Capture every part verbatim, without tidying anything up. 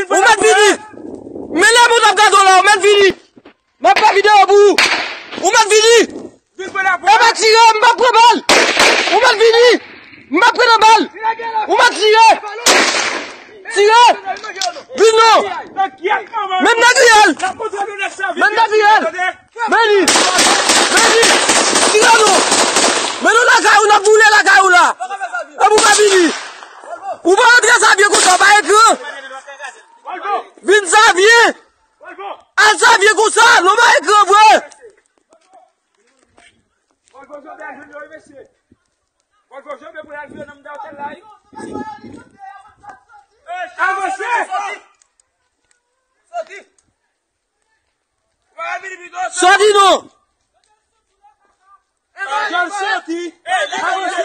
Ou mèt vini. Men lè moun ap gade w la, ou mèt vini. M ap fè videyo pou ou. Ou mèt vini. E pa tire, m p ap pran bal. Ou mèt vini. M p ap pran nan bal. Ou mèt tire. Tire. Vin non. Men m nan griyèl. Men m nan griyèl. Men li. Men li. Tire non. Men nou lakay ou, n ap boule lakay ou la. E pou pa vini. Ou pa antre Savye konsa, pa ekran. Vin Savye. Al Savye konsa, nou pa ekran vre. Avanse! Sòti non! Jan sòti! Avanse!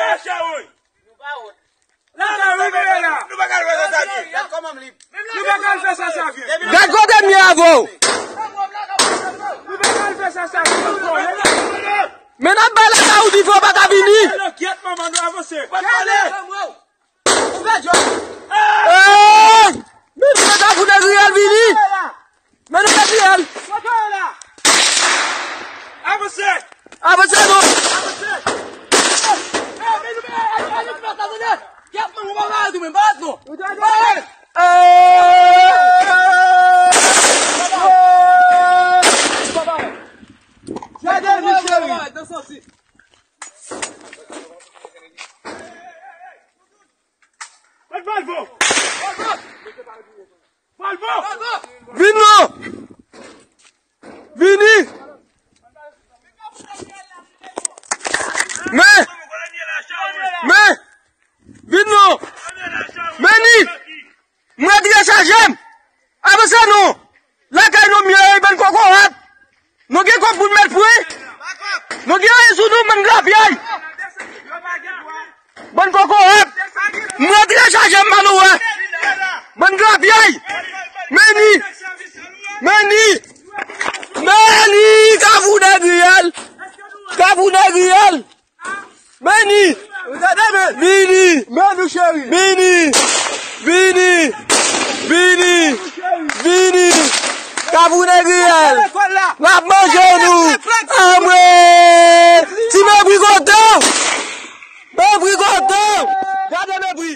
La, la, wi, men la. Nou pa ka fè sa, sa, nou pa ka fè sa, sa. Gad kote m ye avè w. Nou pa ka fè sa, sa. Men n ap bay lakay ou dife, w pa ka vini. Alò, kyèt, manman, nou avanse. Hey! Men nou mèt ap fout nan griyèl vini. Men nou mèt griyèl. Avanse. Avanse non. Avanse. Hey! Men nou mèt ap fout nan griyèl vini. Hey! Gade li, cheri. Vin non! Vini! Men! Men! Vin non! Men ni! M retire chaje m! Avanse non! Lakay nou m ye, bann kokorat! Nou gen kòb pou n mèt pran? Nou gen anyen sou nou, bann grapyay! Bann kokorat! M retire chaje m, pa nou wè! Bann grapyay! Men ni! Men ni! Men ni! Kafou Nègriyèl! Kafou Nègriyèl! Vini! Vini! Vini! Vini! Vini! Vini! Kafou Nègriyèl! N ap manje nou! Anmwe! Ti mebri kote w! Mebri kote w! Gade mebri!